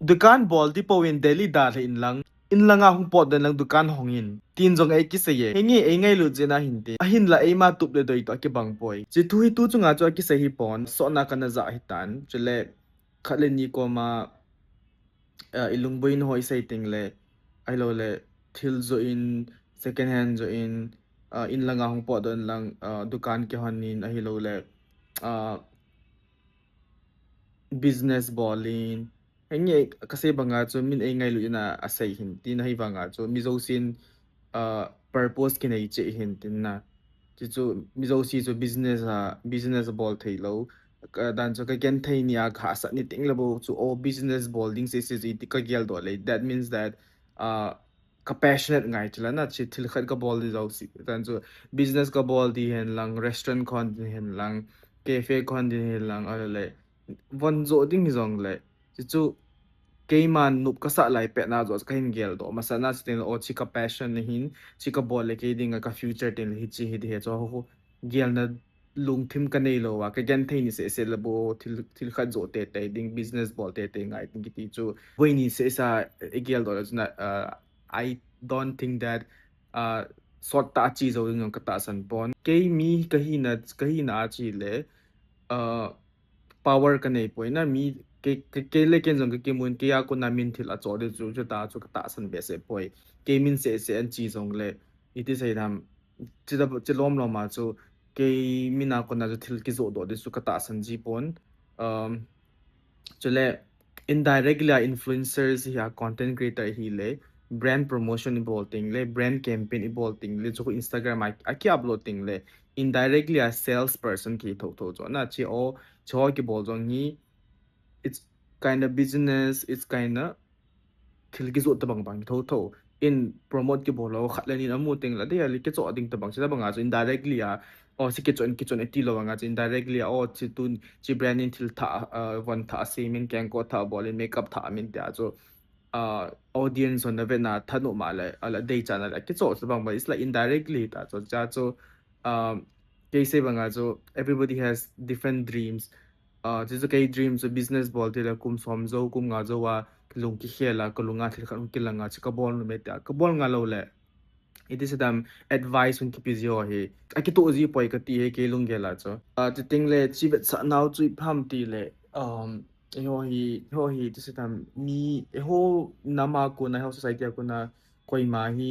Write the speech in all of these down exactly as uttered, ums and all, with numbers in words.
Dukan bol di pouvin Delhi dalha in lang, in langa hung potdoh in lang dukan hong in, tin jong ei kisei e. Henge, ei ngailut jeh in ahin ti. Ahinla eima tup le doi toh akibang poi. Hiche thu hi tu chunga chu akisei hi pon, sotna kana ja hitan. Chule khat le ni koma, ah, i lungboina ho i sei teng le, ahilou le, thil jo in, second hand jo in, ah, in langa hung potdoh in lang, ah, dukan kihon in, ahilou le, ah, business bol in. Henge, kasei banga chu min ei ngailut in a, asei hin, tin ahi vanga chu mi jousen, ah, purpose kinei cheh hin tin na. Chuchu mi jouse chu business a, business abol thei lou. Ka dan chu ka genthei ni a ka hahsat ni teng le bou chu, o, business bol ding seh seh chu iti ka geldoh le. That means that, ah, ka passionate ngai chu la na, chu thil khat ka bol di jouse. Dan chu business ka bol di hen lang, restaurant kon di hen lang, cafe kon di hen lang, ahilou le, von jo ding hi jong le. Chuchu keiman nop ka sah lai pet na joh chu ka hin geldoh. Masang a chu tin le, o, chu ka passion ahin, chu ka bol le kei dinga ka future tin le hiche hi di he chu ho, ho gelna lungthim ka nei lou a, ka genthei ni seh seh le bou, thil, thil khat jo tei tei ding, business bol tei tei ngai ding kiti chu. Voi ni seh seh a i geldoh le chu na, uh, I don't think that, uh, sot tah a che jou ding jong ka tahsan pon. Kei mi ka hina, ka hina a chu le, uh, power ka nei poi na, mi, kei, kei, kei le ken jong ka kimun, kei a kon a min thil achoh di chu, chu ta chu ka tahsan behseh poi. Kei min seh seh an che jong le, iti sei dam, chu ta, chu lom lom a chu, kei min a kon a chu thil kijoh doh di chu ka tahsan ji pon. Um, chule, indirectly a influencers hi a content creator hi le, brand promotion i bol teng le, brand campaign i bol teng le, chu Instagram a, a ki upload teng le, indirectly a salesperson ki tho tho chu na, chu o, chu kibol jong hi, it's kind of business, it's kind of thil kijoh tabang bang tho tho. In promote kibol lou, khat le ni in amu teng le, dei a le kichoh ding tabang, chu tabang a chu indirectly a, o, chu kichoh in, kichoh in iti lou vang a chu indirectly a, o, chu tun, chu brand in thil thah, uh, von thah asem in, kengkoh thah bol in, makeup thah amin tia chu, uh, audience hon na vet na thanom a le, a le dei chan a le, kichoh tabang bang, it's like indirectly ta chu, cha chu, um, kei sei bang a chu, everybody has different dreams. Ah, chuchu kei dream chu business bol ti le kum som jou, kum nga jou a, kilung kikhel a, ka lung a thil khat hung kilang a, chu ka bol nom e tia, ka bol nga lou le. Iti sei dam advice hung kipe ji ho hi. A kitoh ji poi kati hi kei lunggel a chu. Ah, chu teng le chu vetsah nau chu ipi ham ti le, um, eiho hi, eiho hi, iti sei dam mi, eiho nam a kon a, eiho society a kon a, koima hi,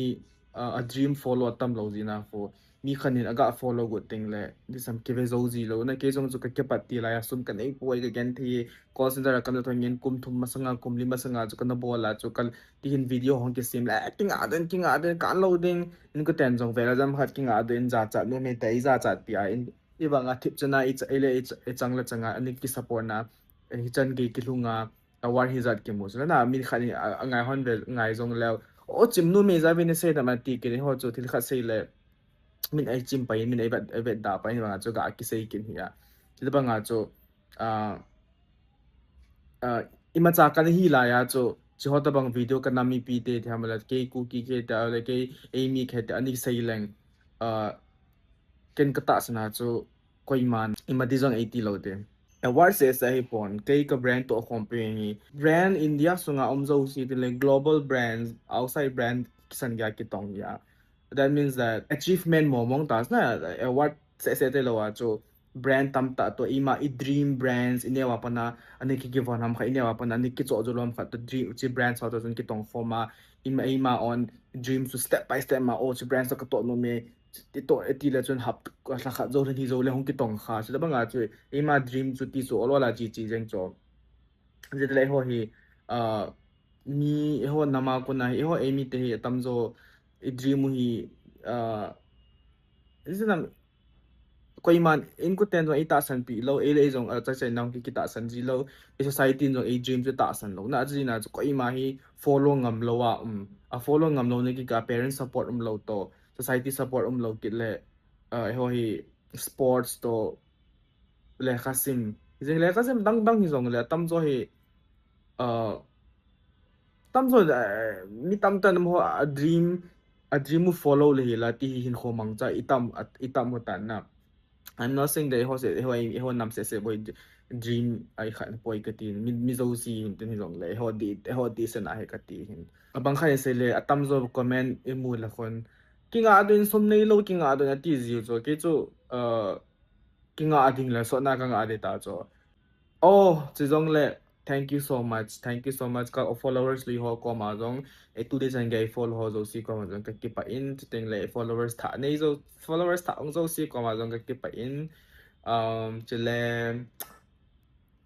uh, a dream follow atam lou ji na fo. Mi khat in aga follow got teng le, iti sei dam kive jou ji lou na, kei jong chu ka kipat ti lai a sum ka nei poi, ka genthei, call center a kana thon ngen kum thum masang a, kum li masang a chu kana bol a chu ka, ti hin video hong kisem le, kinga den, kinga den, kan lou ding, inkoten jong vel a jam khat kinga den, jachat nom e tia, i jachat pi a, in, i vang a thip chana, i cha, i le, i cha, i chang le chang a, ani ki support na, eh, hichan gei kilhung a, award hijat kimu chu na, min khat in a, angai hon ve ngai jong leu. O, chim nom e, ja ve ni sei dam ati kit in, eiho chu thil khat sei le, min ei chim pai, min ei vet, ei vet da pai, vang a chu ga kisei kit hi a. Chu tabang a chu, ah, ah, imacha kana hi lai a chu, chu ho tabang video kana mipi te, ti ham le, kei Kuki kei te, le kei eimi kei te, ani sei leng, ah, ken ka tahsan a chu, koiman, ima ti jong ei ti lou te. Award seh seh hi pon, kei ka brand toh khom pe hi. Brand India sunga um jouse ti le global brands, outside brand kisan gei a kitong hi a. That means that achievement mo mong ta na, award seh seh te lou a chu brand tamtah toh ima i dream brands i neo a pat a, ani ki kivon ham khat i neo a pat a, ani kichoh jou lou ham khat toh dream, chu brands ho toh chun kitong form a, ima, ima on dream chu step by step ma, o chu brands toh ka toh nom e, ti toh, ti le chun hap, lha khat jou, lha ni jou le hung kitong kha. Chu tabang a chu, eima dream chu ti chu ol ol a chi chi jeng chu. Jeh le eiho hi, ah, mi, eiho nam a kon a hi, eiho eimi te hi atam jo, i dream u hi, ah, iti sei dam, koiman, inkoten jong ei tahsan pi lou, ei le ei jong, ah, cha cha nang ki, ki tahsan ji lou, i society in jong ei dream chu tahsan lou. Na, chu na chu koima hi follow ngam lou a, um, a follow ngam lou na ki ka parent support um lou toh, society support um lou kit le, ah, eiho hi sports toh, lekha sim. Jing lekha sim dang dang hi jong le, atam jo hi, ah, tam jo, eh, mi tamtah in amaho a dream, a dream u follow le hi la ti hi hinkho mangcha itam, a, itam u tan na. I'm not saying that eiho se, eiho, eiho nam sese boi d-, dream a ikhat poi kati, mi, mi jouse hin tin hijongle, eiho di, eiho di sena hi kati hin. Abang khat in seile, atamjo comment imu le khun, kinga dun sum neilou, kinga dun ati jiu chu, kei chu, uh, kinga ding le sotna kanga di ta chu. Oh, chujongle, thank you so much. Thank you so much. Ka followers lui ho koma jong, eh, today chan gei follow ho jouse koma jong kakipah in, chuteng le followers thah nei jo, followers thah ong jouse koma jong kakipah in. Um, chule,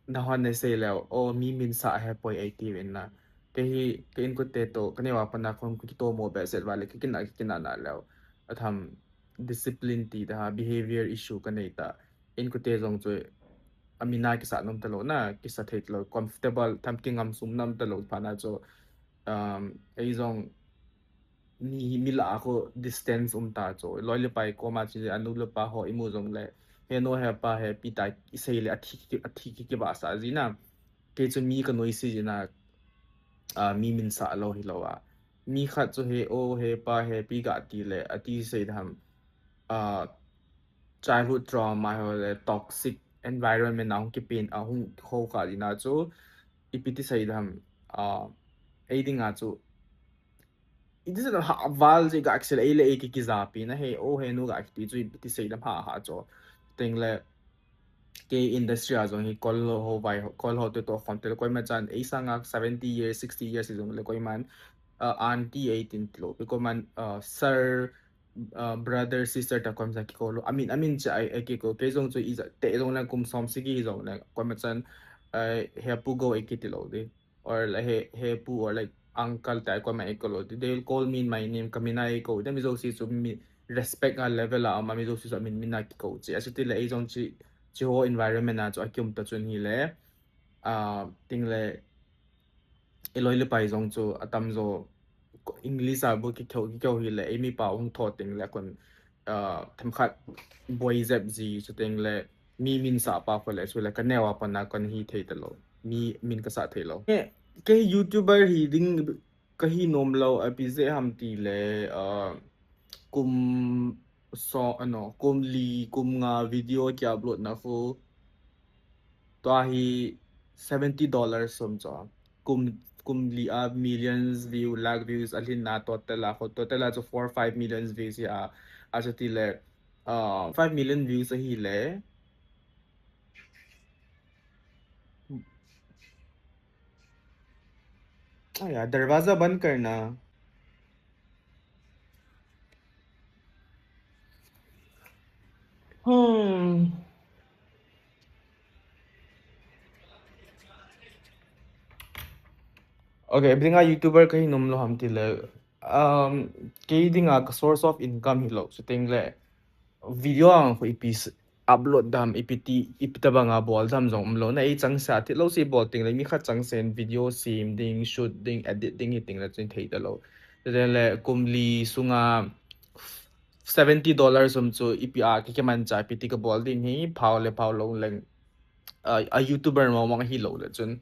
nahon nei sei leu, oh, mi min sa he poi ei ti vin na. Kei hi, ka inkote to, ka neo a pat na khun kitomo behseh vale, ka kina, ka kina na leu. Atham, discipline ti ta, behavior issue ka nei ta. Inkote jong chu, a min a kisa nom talou na, kisa thei talou, comfortable, tham kingam sum nom talou, phat na chu, um, ei jong, mi, mi lah a khu distance um ta chu, loi le pai koma chu, anu le apa ho imu jongle, he nu he pa he pi ta, isei le athi, athi ki, kivah sa ji na, kei chu mi ka noise ji na, ah, mi min sa lou hilou a. Mi khat chu he, oh, he pa, he pi ga ti le, ati sei tham, ah, childhood trauma ho le toxic environment a hung kipen, a hung ho kha ji na chu, ipi ti sei tham, ah, ei ding a chu, iti sei tham ha val ji ga kisel ei le ei ki kijapi na he, oh, he nu ga kiti chu ipi ti sei tham ha ha chu. Teng le, kei industry a jong hi kol ho vai ho, kol ho te to khom te le koima chan ei sanga seventy years, sixty years jongle koiman, uh, aunty eighteen ti lou, koiman, uh, sir, uh, brother, sister ta koima chan kikou lou. Amin, amin cha ei, ei kikou. Kei jong chu ija te jongle kum som sagi jongle koima chan, uh, he pu go ei kiti lou di. Or like he, he pu or like uncle ta koima ei kou lou di. They will call me in my name, ka min a ei kou. Then mi jouse chu mi respect a level a, ama mi jouse chu amin, min a kikou che. Achuti le ei jong chi, chi ho environment a chu akium ta chun hi le, ah, teng le, i loi le pai jong chu atamjo English a bu kikeu, kikeu hi le, ei mi pa hung tho teng le kon, ah, themkhat boi jep ji chu teng le, mi min sa pa khu le, chu le ka neo a pat na kon hi thei talou. Mi min ka sa thei lou. Kei, kei YouTuber hi ding ka hi nom lou, ipi jeh ham ti le, ah, kum so, ano, kum li, kum nga video ki upload na khu, tua hi seventy dollars som chu. Kum, kum li a millions view, lakh views a lhin na total a khu, total a chu four, five millions views hi a, achuti le, uh, five million views ahi le. Aya, darwaza band karna. Hmm. Okay, ipi dinga YouTuber ka hi nom lou ham ti le, um, kei dinga ka source of income hi lou, chu teng le video a khu ipi upload dam, ipi ti, ipi tabang a bol dam jong um lou na, ei chang sa ti lou si bol teng le, mi khat chang sen video sem ding, shoot ding, edit ding hi teng le chun thei talou. Teng le kum li sunga seventy dollars som chu ipi a ki, ki man cha ipi ti ka bol ding hi, phau le phau lou leng, a, a YouTuber mong mong hi lou le chun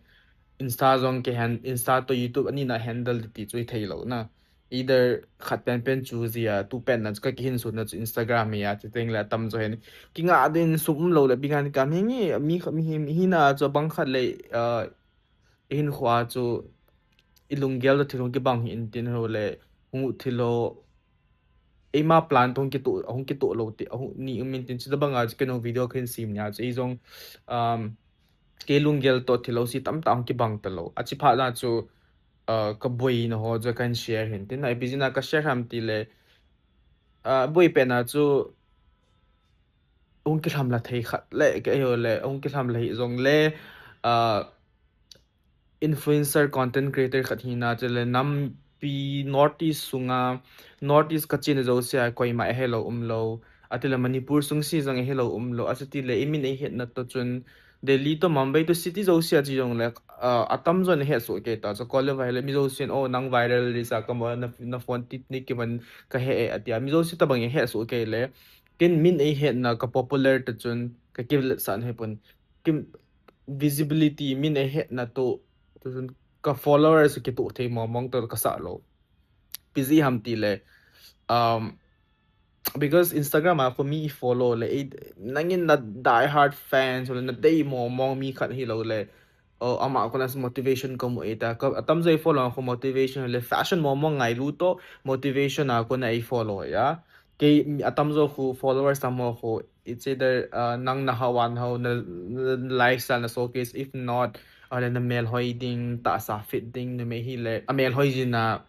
Insta jong ki han, Insta to YouTube ani na handle ti chu thei lou na. Either khat pen pen chu jia, tu pen na chu ka kihin sun na chu Instagram hi a, ti teng le atamjo hin. Kinga din sum um lou le, bingan ka mi ngi, mi kha, mi hi, mi hi na chu bang khat le, uh, i hin khua chu i lunggel to thil hung kibang hi in tin ho le, hung thil ho, eima plan to hung kitoh, hung kitoh lou ti, hung ni um in tin chu tabang a chu kei nung video khin sem nia chu ei jong, um, kei lunggel to thil ho si tamtah hung kibang talou. Achi phat na chu, uh, ka boina ho chu kan share hin tin, ipi jeh a ka share ham ti le, uh, boi pen a chu hung kilham la thei khat le, kei ho le, hung kilham la hi jong le, uh, influencer, content creator khat hi na chu le, nampi North East sunga, North East ka chena jouse a koima a helou um lou. Ati le Manipur sung si jong a helou um lou. Achuti le i min ei het na to chun Delhi to Mumbai to city jouse a chi jong le, uh, atamjon a het soh kei ta. Chu ko le vai le mi jouse in, oh, nang viral ri sa ka mo na, na phone ti ni ki van ka he e ati a. Mi jouse tabang a het soh kei le. Ken min ei het na ka popular ta chun ka kivlet san he pun. Kim visibility min ei het na to, to chun ka followers kitoh thei mong mong to ka sa lou. Ipi jeh ham ti le, um, Because Instagram a khu mi i follow le, i, nangin na die hard fans le na dei mong mong mi khat hi lo le, o, ama khu na motivation ka mu e ta. Ka, atamjo i follow khu motivation le fashion mong mong ngailu to motivation a khu na i follow ya. Kei atamjo khu followers tam ho khu, it's either, uh, nang na hao an hao na, na lifestyle na showcase, if not, uh, le na mel hoi ding, ta sa fit ding, na me hi le, a mel hoi jin na,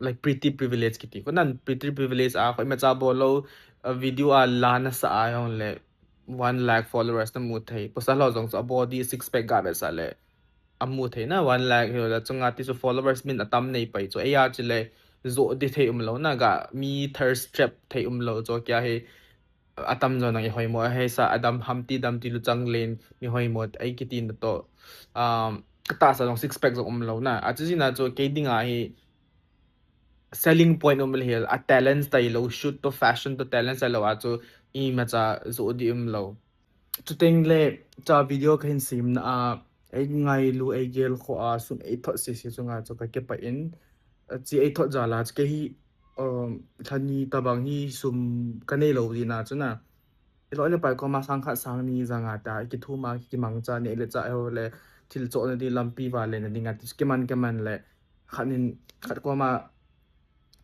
like, pretty privilege kiti. Ko nan pretty privilege a, ko imacha bol lo, a video a la na sa a jong le one lakh followers na mu thei. Pasal ho jong chu a body six pack ga be sa le a mu thei na one lakh hi la chunga ti chu followers min atam nei pai chu. Ei a chu le jo di thei um lo na ga mi thirst trap thei um lo chu kia hi atam jo nang i hoi mo he sa adam ham ti dam ti lu chang len mi hoi mo ei kiti na to. Um, ka ta sa jong six pack jong um lo na. A chu jin a chu kei ding a hi selling point um le hel, a talents tai lo, shoot to fashion to talents tai lo a chu imacha jo di um lo. Chuteng le cha video ka hin sem na a, ei ngailu, ei gel kho a, sun ei thot sisi chunga chu ka kipah in, a chi ei thot jal a chu kei hi, um, thani tabang hi sum ka nei lo di na chu na. I lo le pai koma sang khat sang ni janga ta, i kithum a, kimang cha nei le cha ho le, thil cho na di lampi va le na ding a, ti kiman kiman le, khat nin, khat koma,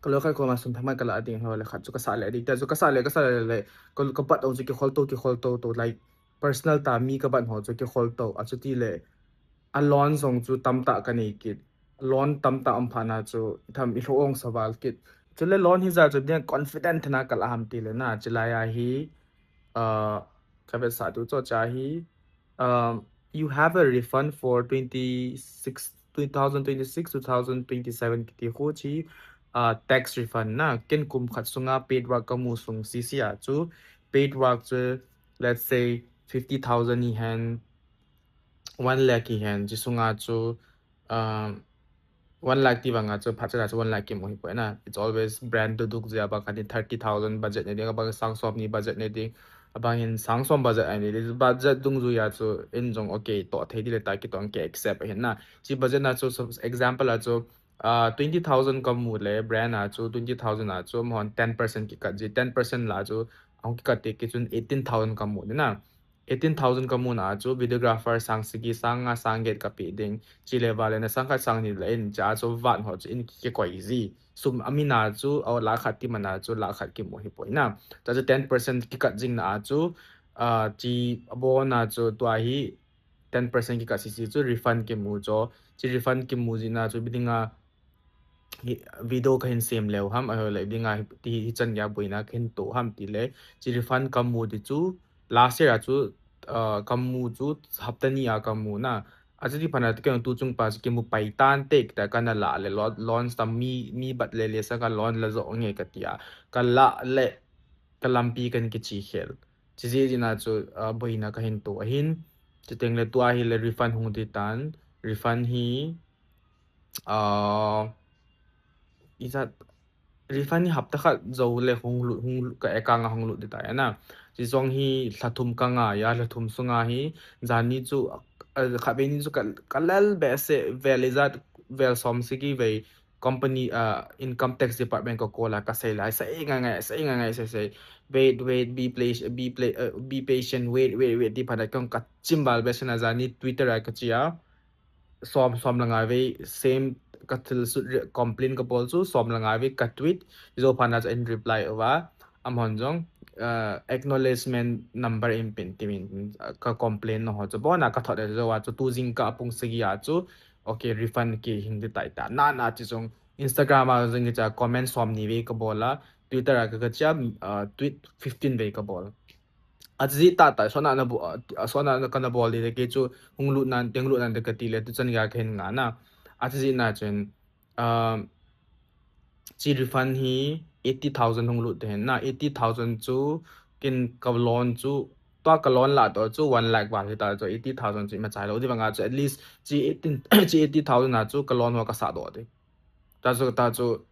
ka lo khat koma sum thama ka la ding ho le, khat chu ka sa le ding ta, chu ka sa le, ka sa le le, ka, ka bat ho chu kikhol to, kikhol to to, like, personal ta mi ka bat ho chu kikhol to, a chu ti le, a loan jong chu tam ta ka nei kit, loan tam ta um pha na chu, tham i lo ong sa val kit. Chu le loan hi ja chu dia confident na ka la ham ti le na, chu lai a hi, uh, ka vet sa tu cho cha hi, um, you have a refund for twenty-six, two thousand twenty-six, two thousand twenty-seven kiti khu chi, uh, tax refund na, ken kum khat sunga paid work ka mu sung sisi a chu, paid work chu, let's say, fifty thousand i hen, one lakh i hen, chi sunga chu, um, one lakh ti banga chu phat cha chu one lakh kimu hi poi na. It's always brand to duk jia ba kani thirty thousand budget ne ding, abang sang som ni budget ne ding, abang in sang som budget ai ne ding, budget dungjui a chu in jong okay to thei di le ta ki tong ke accept hin na. Chi budget na chu, so, example a chu, uh, twenty thousand ka mu le brand a chu twenty thousand a chu amahon ten percent ki cut ji, ten percent la chu ahung ki cut te ki chun eighteen thousand ka mu ni na. Eighteen thousand ka mu na chu videographer sang sagi, sang nga, sang get ka pe ding. Chi le va le na sang khat sang ni le in cha chu vat ho chu in ki koi ji. Sum a mi na chu, a la khat ti ma na chu la khat kimu hi poi na. Cha chu ten percent ki cut jing na chu, ah, chi a bo na chu tua hi ten percent ki cut sisi chu refund kimu cho. Chi refund kimu ji na chu biding a hi, video ka hin sem leu ham, a ho le ding a hi, ti hi chan gei a boina ka hin to ham ti le, chi refund ka mu ti chu, last year a chu, uh, ka mu chu, hapta ni a ka mu na. A chu ti phat na, ka tu chung pa chu kimu pai tan te, ta ka na la le, lo-, loan tam mi, mi bat le le sa ka loan la jo nge ka ti a. Ka la le, ka lampi kan ki chi khel. Chi ji ji na chu, uh, boina ka hin to a hin. Chuteng le tua hi le refund hung ti tan, refund hi, uh, i za refund hi hapta khat jo le hung lut, hung lut, ka account a hung lut di ta ya na. Chi jong hi lha thum ka ngai a, lha thum sunga hi, jan ni chu, eh, khat vei ni chu ka, ka lel behseh vel i za vel som sagi vei company, ah, income tax department ka call a ka sei lai, sei ngai ngai, sei ngai ngai, sei sei. Wait, wait, be patient, be pla-, eh, be patient, wait, wait, wait, ti phat a kong ka chim val behseh na jan ni Twitter a ka chi a. Som, som le nga vei, same ka thil sut re-, complain ka bol chu, som le nga vei ka tweet, jo phat na chu in reply uva, amahon jong, uh, acknowledgement number in pen ti min, uh, ka complain na ho chu, bon a ka thot le jo a chu, tu jingkah pung sagi a chu, okay, refund ki hing di tai ta, na na chi jong, Instagram a jong ki cha comment som ni vei ka bol a, Twitter a ka, ka cha, uh, tweet fifteen vei ka bol. A chi ji ta ta, sona na bu-, a, sona na ka na bol di te ke chu hung lut nan, teng lut nan te ka ti le tu chan gei a ka hin nga na. A chi ji na chun, um, chi refund hi eighty thousand hung lut te hin na, eighty thousand chu kin ka loan chu, tua ka loan la to chu one lakh val hi ta chu eighty thousand chu ima chai lo di vang a chu at least chi eighteen, chi eighty thousand na chu ka loan ho ka sa do di. Ta chu, ta chu,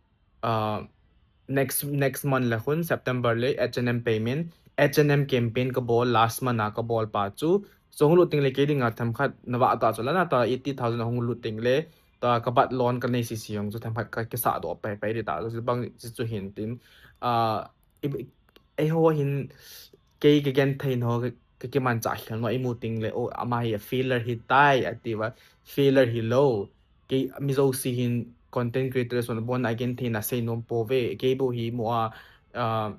uh, next, next month le khun, September le H and M payment, H and M campaign ka bol, last month a ka bol pa chu, jong lut ting le ke ding a themkhat na va ta chu la na ta eighty thousand hung lut ting le, ta ka bat loan ka nei sisi jong chu themkhat ka kisa do pai pai di ta chu bang chu chu hin tin, uh, i, eiho hin kei ka genthei ho ka, ka kimanchah khel ho imu teng le, oh, ama hi a failure hi tai ati va, failure hi lo. Kei mi jouse hin content creator son bon a genthei na sei nom po ve, kei bo hi mo a, uh,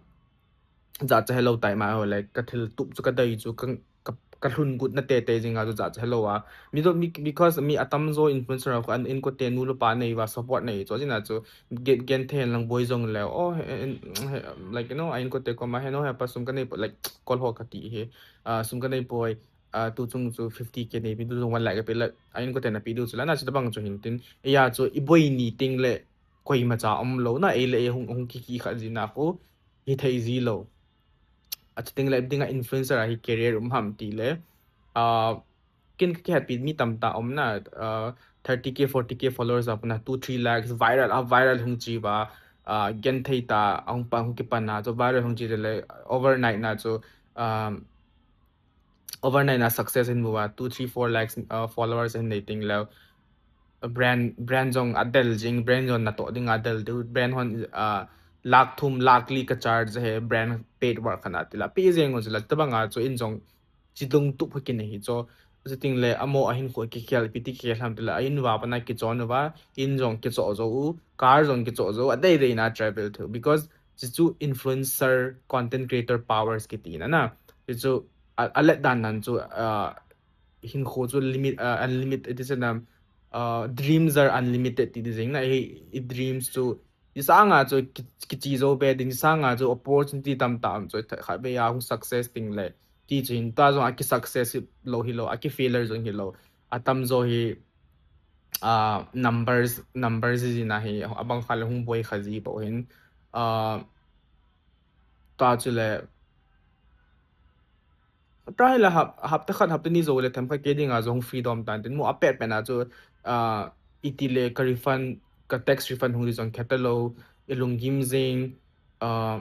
ja cha hello tai ma ho le, ka thil tup chu ka dei chu ka, ka, ka lhun gut na te te jing a chu ja cha hello a. Mi do, mi, because mi atam jo influencer ko an in ko te nu lo pa nei va support nei chu jina chu gen, genthei lang boi jong le, oh, he, he, like, you know, a in ko te ko ma he no he pa sum ka nei po, like, kol ho ka ti he, uh, sum ka nei poi, uh, tu chung chu fifty K nei pi du jong one lakh ka pe le, a in ko te na pi du chu la na chu tabang chu hin tin. Ya chu i boi ni teng le koima cha um lo na, ei le ei hung, hung ki ki kha jina ko hi thei ji lo. A chu teng le ding a influencer a hi career um ham ti le, uh, kin ka kihat pi mi tam ta um na, uh, thirty K, forty K followers a puna two, three lakhs viral, a viral hung chi va, uh, genthei ta hung pa hung ki pan na chu viral hung chi le overnight na chu, um, overnight na success hin mu va, two, three, four lakhs, uh, followers hin nei teng le, brand, brand jong a del jing, brand jong na to ding a del du, brand hon, uh, lakh thum, lakh li ka charge he, brand paid work khana ti la, pi jeng jong chu la, tabang a chu in jong chi dung tup pha kin hi chu, chu teng le amo a hin kho ki khel, pi ti ki khel ham ti la, a in va pa na ki chon va, in jong ki cho jo u, car jong ki cho jo, a dei dei na travel thu, because chi chu influencer, content creator powers ki ti na na, chi chu a, a let dan nan chu, uh, hin kho chu limit, uh, unlimited, it is an, um, uh, dreams are unlimited ti di jing na, he, i dreams chu, i sang a chu ki, ki chi jo be ding, i sang a chu opportunity tam tam chu, kha be ya hung success ting le, ti chu hin ta jong a ki success lo hi lo, a ki failure jong hi lo, a tam jo hi, uh, numbers, numbers ji na hi, abang kha le hung boi kha ji po hin, uh, ta chu le, Try la hap, hapta khat, hapta ni jo le themkhat kei dinga jong freedom tan tin mo a pet pen a chu, ah, iti le ka refund, ka tax refund hung ri jong kheta lo, i lunggim jing, ah,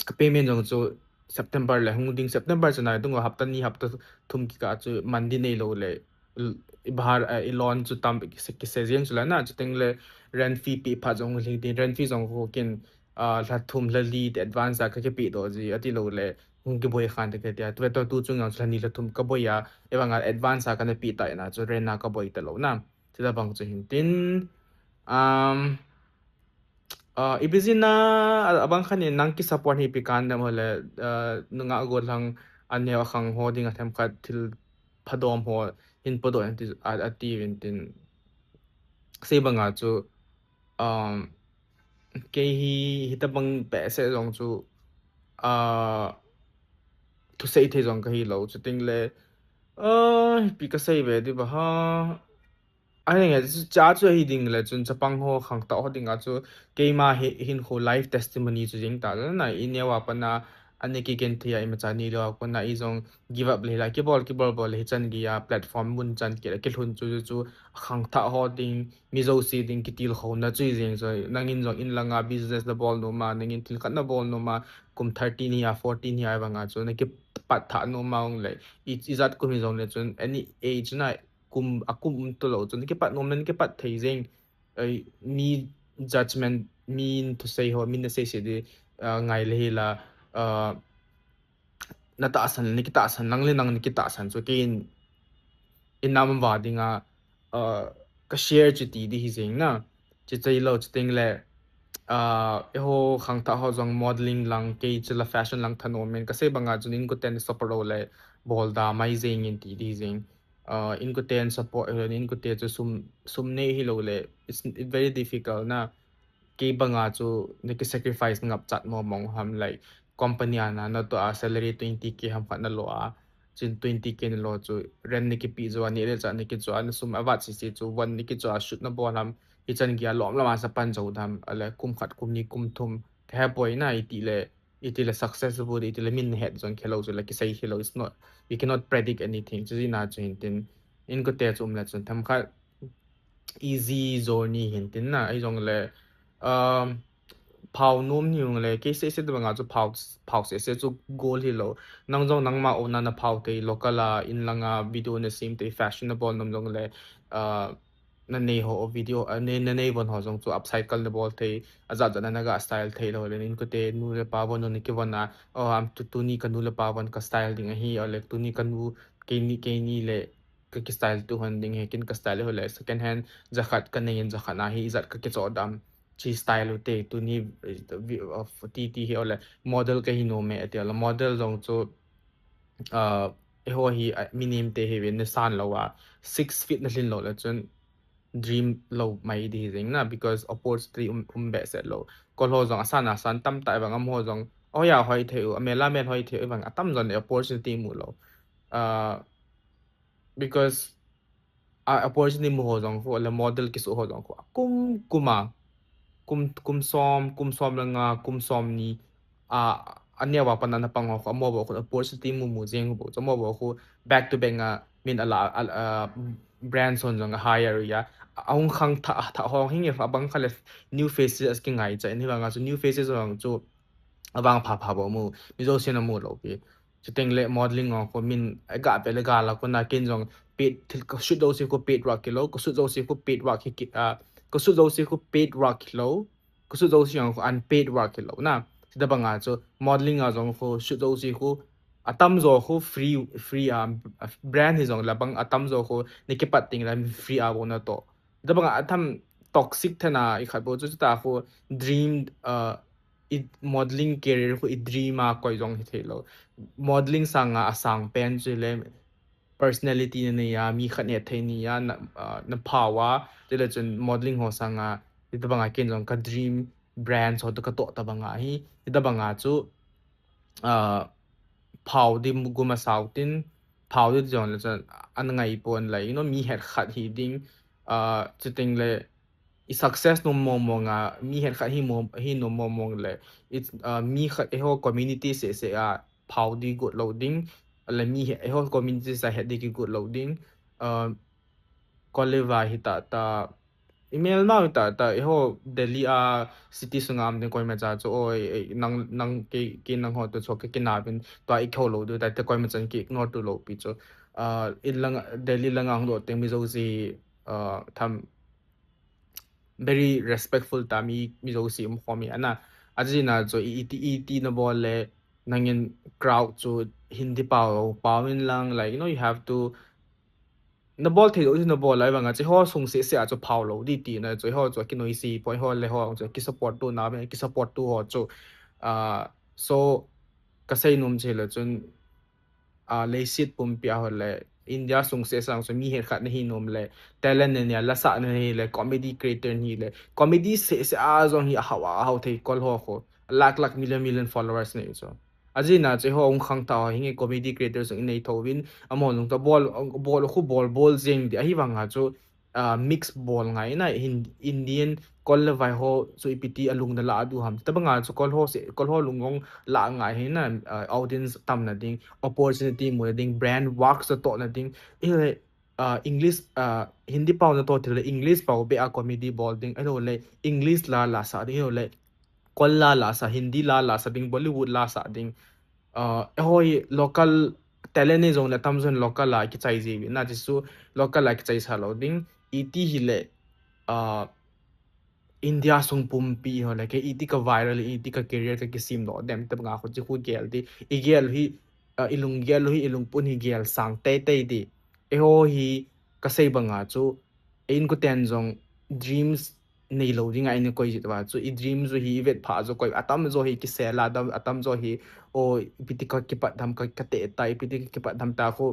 ka payment jong chu September le hung ding, September chu nai dung hapta ni hapta thum kikah chu man di nei lo le, i bahar, ah, i loan chu tam ki se, ki se jeng chu la na, chu teng le rent fee pi pha jong hung ling din, rent fee jong ho kin, ah, lha thum lha li te advance a ka, ka pi do ji, ati lo le, hung ki boi khan te ka tia. Tuve to tu chung jong lha ni lha thum ka boi a, e bang a advance a ka na pi ta ina, chu rent a ka boi ta lo na. Ti da bang chu hin tin, um, ah, i busy na, a, a bang khan in nang ki support hi pi kan dam ho le, ah, nunga go lang an neo khang ho ding a themkhat thil phadom ho hin podo an ti, a, ati vin tin. Sei bang a chu, um, kei hi, hi ta bang pe se jong chu, ah, thu sei thei jong ka hi lo, chu ting le, ah, pi ka sei ve di ba ha. A hi nge, chu cha chu hi ding le, chun chapang ho khang ta ho ding a chu, keima hi, hin khu life testimony chu jing ta le na, i neo a pa na, a ne ki ken thei a, i ma cha ni lo a pa na, i jong give up le la, ki bol, ki bol bol hi chan gi a, platform mun chan ki la, ki lhun chu, chu, chu, khang ta ho ding, mi jo si ding ki til kho na chu i jing chu, nangin jong in langa business na bol nom a, nangin thil khat na bol nom a, kum thirteen hi a, fourteen hi a, bang a chu, na ki pat tha nom a ong le, i, i jat kum hi jong le chun, any age na, kum, a kum um to lo chun, ki pat nom na, ki pat thei jing, ai, mi judgment, mi thu sei ho, mi na sei sei di, ah, ngai le hi la, ah, na tahsan, ni ki tahsan, nang le nang ni ki tahsan chu kei in, i nam va ding a, ah, ka share chu ti di hi jing na. Chi chai lo chu ting le, ah, e ho khang ta ho jong modeling lang, kei chu la fashion lang thanom in, ka sei bang a chun in ko ten support lo le, bol da mai jing in ti di hi jing. Ah, in ko ten support, in ko te chu sum, sum nei hi lo le, it's very difficult na. Kei bang a chu na ki sacrifice ngap chat mo mong ham, like, company a na, na to a salary twenty K ham khat na lo a, chun twenty K na lo chu rent na ki pi jo a, ni le cha na ki jo a, na sum a vat si si chu von na ki jo a, shoot na bol ham, i chan gi a lom lom a sa pan jo dam, a le kum khat, kum ni, kum thum, ka he poi na, i ti le, i ti le successful, i ti le min het jong khelo chu le ki sei khelo, it's not, we cannot predict anything, chu ji na chu hin tin, in ko te chu um le chun themkhat, easy journey hin tin na, ei jong le, um, phau nom ni jong le, kei sei sei bang a chu phau, phau sei sei chu goal hi lo. Nang jong nangma own a na phau thei, local a, in lang a, video na sem thei, fashionable nom jong le, uh, nanei ho video, ah, ne, nanei von ho jong chu upcycle nabol thei, ajat jat na naga style thei lou le, nin kote nu le pa von nung nakivon a, oh, am tu, tuni kanu le pa von ka style ding ahi, ole tuni kanu keini, keini le ka ki style tu hon ding he, kin ka style ho le, second hand jakhat kanei in jakhat na hi, ijat ka kichoh dam, chi style u te, tuni, eh, vi-, uh, ti, ti hi ole, model kahi nom e, ati ole, model jong chu, ah, eiho hi, ah, minim te hi vin nasan lou a, six feet nalhin lou le chun dream lou mai di hi jing na, because opportunity um, um behseh lou. Kol ho jong asan asan tamtah vang, amaho jong, oh ya, hoi thei u, amel amel hoi thei u vang, atam jon opportunity mu lou. Ah, because, ah, opportunity mu ho jong khu, le model kisu ho jong khu, kum, kum a, kum, kum som, kum som le nga, kum som ni, a, aneo a pat na napang ho khu, amo bou khu opportunity mu mu jeng bou, chu amo bou khu back to back a min ala, ala, a, brand son jong a hire ya. A hung khang tha, tha hong hing e, abang kha le new faces kingai cha, ni vang a chu new faces jong chu avang pha pha bou mu, mi jousen amu lou pi. Chuteng le modeling ho khu min ga pe le ga la khu na kin jong paid thil ka shoot jouse khu paid work kilou, ka shoot jouse khu paid work hi ki, a, ka shoot jouse khu paid work kilou, ka shoot jouse jong khu unpaid work kilou na. Sita bang a chu modeling a jong khu shoot jouse khu atam jo khu free, free a, brand hi jong la bang atam jo khu nakipat ting la free a bou na to. Sita bang a atam toxic thena i khat bou chu ta khu dream, uh, i modeling career khu i dream a koi jong hi thei lou. Modeling sanga asang pen chu le personality nanei a, mi khat neh thei ni a, na, ah, naphao a, chule chun modeling ho sanga, hitabang a ken jong ka dream brand ho to kato tabang a hi, hitabang a chu, ah, phao di gum asao tin, phao di jong le chun, ana ngai pon lai, you know, mi het khat hi ding, ah, chuteng le, i success nom mong mong a, mi het khat hi mong, hi nom mong mong le, it's, ah, mi khat eiho community seh seh a, phao di got lou ding, le mi he, eiho community sa het di kigot lou ding, ah, Koleva hi ta ta, i mel nau hi ta ta, eiho Delhi a city sunga um ding koima cha chu, oi, ei, nang, nang kei, kei nang ho to chu ka kina vin, tua i kho lou diu, ta te koima chan ki ignore tu lou pi chu, ah, i lang, Delhi langa hung doh teng mi jouse, ah, tham, very respectful ta mi, mi jouse um khom hi ana. Ajeh chu i, iti, iti nabol le nangin crowd chu Hindi pao, pao in lang, like, you know, you have to, nabol thei lou chu nabol lai vang a, chu eiho sung seh seh a chu phao lou di tina, chu eiho chu kinoi si, poi ho le ho chu ki support tu na, ki support tu ho chu, ah, so, ka sei nom chu le chun, ah, leiset pumpi a ho le, India sung seh sang chu mi het khat nahi nom le, talent neiya, lasa nahi le, comedy creator nahi le, comedy seh seh a jong hi ahao, ahao thei kol ho khu, lakh lakh million million followers nei chu. Ajeh chu eiho hung khang ta ho hi nge comedy creator jong i nei tho vin, amaho jong ta bol, bol khu bol bol jeng di, ahivang a chu, ah, mix bol ngai na, Hin-, Indian kol le vai ho chu ipi ti a lung na la a du ham. Tabang a chu kol ho se, kol ho lung jong la ngai hi na, ah, audience tam na ding, opportunity mu na ding, brand work sa to na ding. I le, ah, English, ah, Hindi pao na to thil le English pao be a comedy bol ding. Ahilou le English la la sa ding, ahilou le kol la la sa, Hindi la la sa ding, Bollywood la sa ding. Ah, eiho hi local talent nei jong le tam jong local a kichai ji vin. Na chu local a kichai sa lou ding. Iti hi le, ah, India sung pumpi ho le, kei iti ka viral, iti ka career ka kisem doh dem, tabang a khu chu khu gel di. I gel hi, ah, i lung gel hi, i lungput hi gel sang tei tei di. Eiho hi ka sei bang a chu, ei inkoten jong dreams nei lou ding a i na koi ji ta va chu, i dream jo hi i vet pha jo koi, atam jo hi kisel a, atam, atam jo hi, o, ipi ti ka kipat tham ka, ka te ta, ipi ti ka kipat tham ta khu,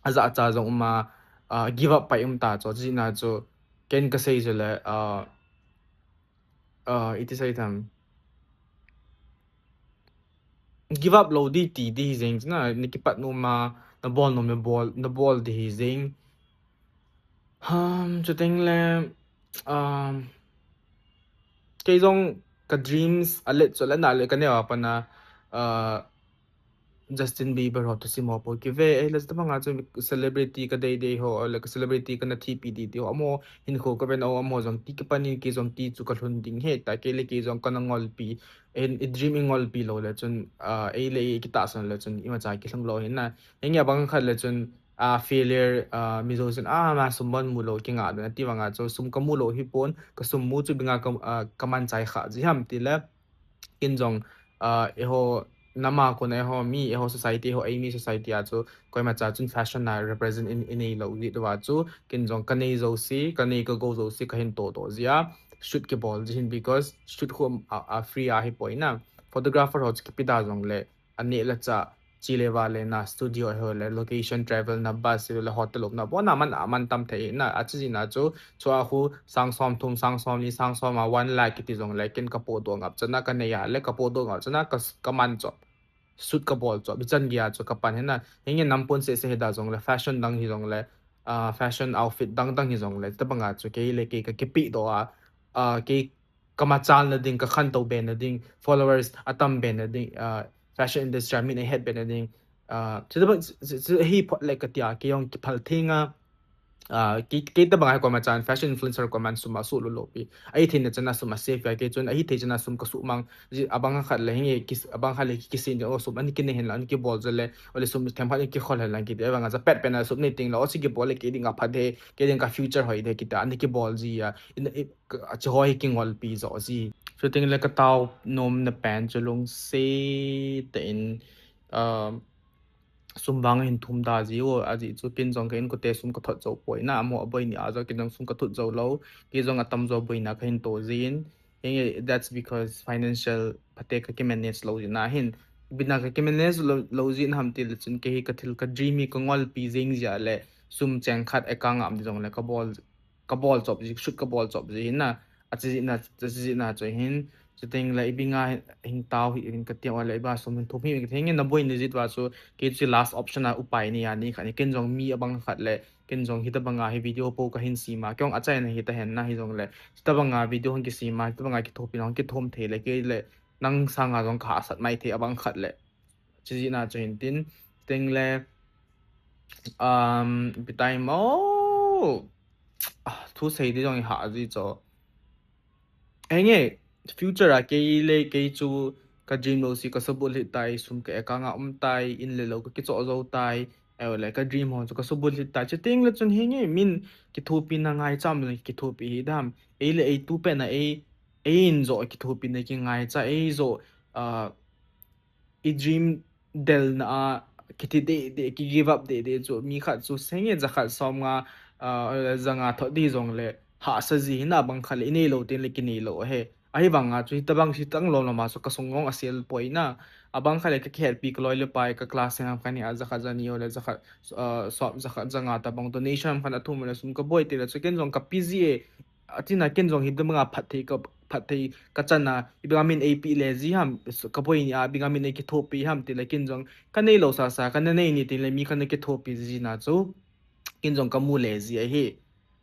aja cha jong um a, ah, give up pai um ta chu, ajeh chu, ken ka sei chu le, ah, ah, iti sei tham. Give up lou di ti di hi jeng chu na, na kipat nom a, na bol nom a bol, na bol di hi jeng. Um, chuteng le, um, kei jong ka dreams a let chu le na le ka neo a pat na, uh, Justin Bieber ho to sim ho po kive, eh, le tabang a chu celebrity ka dei dei ho, le ka celebrity ka na thipi di di ho, amaho hinkho ka ven a, amaho jong ti kipan in kei jong ti chu ka lhun ding he, ta kei le kei jong ka na ngolpi, eh, i dream i ngolpi lou le chun, ah, ei le ei kitahsan le chun, imacha kilhung lou hi na, henge abang khat le chun, a failure, a, mi jousen, a, ama sum bon mu lou kingah don ati vanga chu sum kamu lou hipon, kasum mu chu ibinga ka, a, kaman chai kha ji ham tile, ken jong, a, eiho, nam a kona eiho mi, eiho society, eiho eimi society a chu koimacha chun fashion a represent in, inei lou ji tua chu, ken jong kanei jouse, kanei kagou jouse kahin to to jia, shoot kibol ji hin, because shoot khu a, a free a hipoi na. Photographer ho chu kipe da jongle, aneh le chah, chele vale na, studio ho le, location travel na, bus le, hotel um na, bon aman, aman tam thei na, achi jina chu, chua khu sang som thum, sang som ni, sang som a one lakh kiti jongle, ken kapoh doh ngap chana, kanei a le kapoh doh ngap chana, ka, kaman chop. Shoot kabol chop, hichan geiya chu kapan hina. Hinge nampon seh seh hida jongle, fashion dang hi jongle, a, fashion outfit dang dang hi jongle, tabanga chu kei le kei kakipe doh a, a, kei kamachalna ding, kakhantou bena ding, followers atam bena ding, a, fashion industry a min ahet bena ding, a, chutabang, chu, chu, chu hi phot le katia, kei jong kiphal thenga, a, kei, kei tabanga hi koimachan fashion influencer koiman sum asuh lou lou pi. Ahi theina chana sum asave a, kei chun ahi thei chana sum kasuh mang, ji, abang khat le hinge, kis, abang khat le ki, kisin jong sum ani kinei henlang, ani kibol jole, ole sum themkhat ani kikhol henlang kiti, abanga ja pet pen a sum nei tengle, o chi kibol le kei dinga phat he, kei dinga future hoi de kita, ani kibol ji a, in, i, ka, achi ho hi kingolpi jo ji. Chutengle katao nomna pen chu lungset tah in, a, sum vang hin thum da ji o, ajeh chu ken jong ka inkote sum kathot jou poi na, amaho aboi ni a jong ken jong sum kathot jou lou, kei jong atam jo boina kahin to jin. Hinge, that's because financial phatea kakimanage lou jin ahin. Ibina kakimanage lou, lou jin ham tile chun kei hi kathil kadream hi kangolpi jing jia le sum cheng khat account a um di jongle kabol, kabol chop ji, shoot kabol chop ji hin na. Achi jina, achi jina chu hin, chutengle ibinga hin tao hi hin katia le iba sum hin thum hi katheng na boina ji tua chu, kei chu last option a upai nei a nei khat ni, ken jong mi abang khat le, ken jong hitabanga hi video po kahin sema, kei jong achaina hita hen na hi jongle, hitabanga video hung kisema, hitabanga kithopina hung kithom thei le, kei le nang sanga jong kahahsat mai thei abang khat le. Chi jina chu hin tin, tengle, um, ipi time o, a, thu sei di jong iha ji chu. Hinge, future a kei le kei chu kadream lou si kasubulhit tai, sum ka account a um tai, in le lou kakichoh jou tai, ahiloule kadream ho chu kasubulhit tai. Chutengle chun hinge, min kithopina ngaicha um le kithopi hi dam. Ei le ei tu pen a ei, ei in jo kithopina kingaicha, ei jo, a, idream delna a, kiti deh deh, kigive up deh deh chu, mi khat chu senge jakhat somnga, a, janga thot di jongle, hahsa ji hina, abang khat le inei lou tengle kinei lou ahi. Ahivanga chu hitabang, hitang lom lom a chu kasung jong asel poi na. Abang khat le kakihetpi kaloi le pai, ka class a ham khat ni a jakhat jani ho le jakhat, a, som, jakhat janga tabang donation ham khat athum le sum kaboi tile chu ken jong kape ji e. Atina ken jong hitabanga phatthei ka, phatthei kachana, ibinga min eipe le ji ham, kaboi ni a, ibinga min eikithopi ham tile ken jong kanei lou sasa, kana nei ni tengle mi kana kithopi jina chu, ken jong kamu le ji ahi.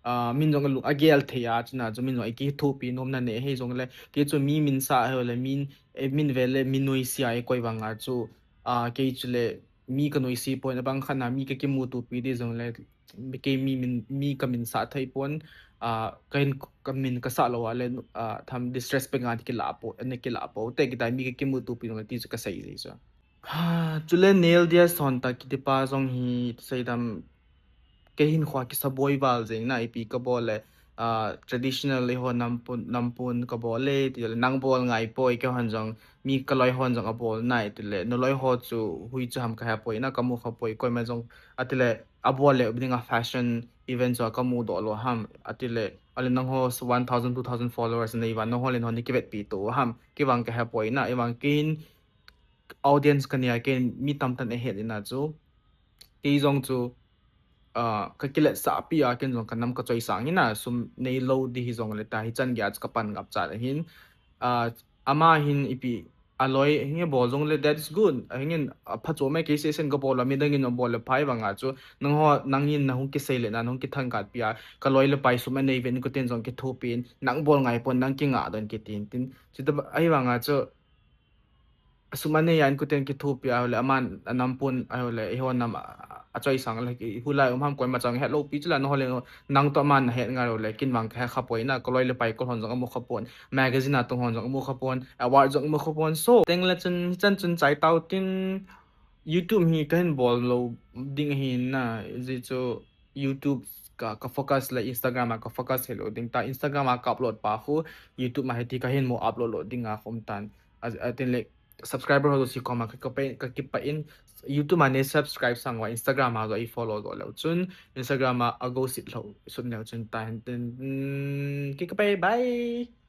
A, min jong alung agel thei a, chuna chu min jong eikithopi nomna nei ahi jongle, kei chu mi min sa ahiloule min, e, min ve le min noise a eikoi vanga chu, a, kei chule mi kanoise pon, abang khat na mi kakimutopi di jongle, kei mi min, mi kaminsah thei pon, a, kahin, kamin kasah lou a le, a, tham disrespect nga kilah po, ana kilah po, te kitai mi kakimutopi jongle ti chu kasei ji chu. Ha, chule Neil Diaz Thon ta kitipa jong hi seidam, kei hinkhoa kisaboi val jeng na, ipi kabol le, a, traditional eiho nampon, nampon kabol le, tile nang bol ngai poi, keihon jong, mi kaloi hon jong abol nai, tile naloi ho chu hui chu ham kahe poi na, kamu kha poi, koima jong, atile abol le dinga fashion event chu kamu doh lou ham, atile, ale nangho one thousand, two thousand followers nei uva, nangho le nangho ni kivetpi to ham, kei vang kahe poi na, ahivang kei hin audience kanei a, kei mi tamtah in ahet ina chu, kei jong chu, a, kakiletsahpi a, ken jong kanam kachoisang ina, sum neilou di hijongle ta, hichan geiya chu kapan ngap chat ahin, a, ama hin ipi, aloi hinge bol jongle, that is good. Ahingin, a, phacho mai kei sesen kabol a, midang in abol le phai vanga chu, nangho, nangin nahung kisei le na, nahung kithangkatpi a, kaloi le pai sum anei ven, kuten jong kithopin, nang bol ngai pon, nang kingah don kitin, tin, chuta ahivanga chu, sum anei a, inkuten kithopi a, ahile aman anampon, ahile eiho nam a, a, achoisang le, hulai um ham koima chang hetlou pi chule, nangho le, nang toh aman nahet ngai le, ken vang kahe kha poi na, kaloi le pai kol hon jong amu kha pon, magazine a tung hon jong amu kha pon, award jong amu kha pon, so, tengle chun, chan chun chai tau tin, YouTube hi kahin bol lou ding ahi na, ajeh chu YouTube ka, ka focus le Instagram a ka focus hilou ding ta, Instagram a ka upload pa khu YouTube a hiti kahin mu upload lou ding a khum tan. A, atin le subscriber ho jouse koma ka, ka pe, ka kipah in, YouTube a nei subscribe sang uva Instagram a jong i follow jo leu chun, Instagram a ago sit lou sun leu chun ta hen tin, mm, kipah e, bye.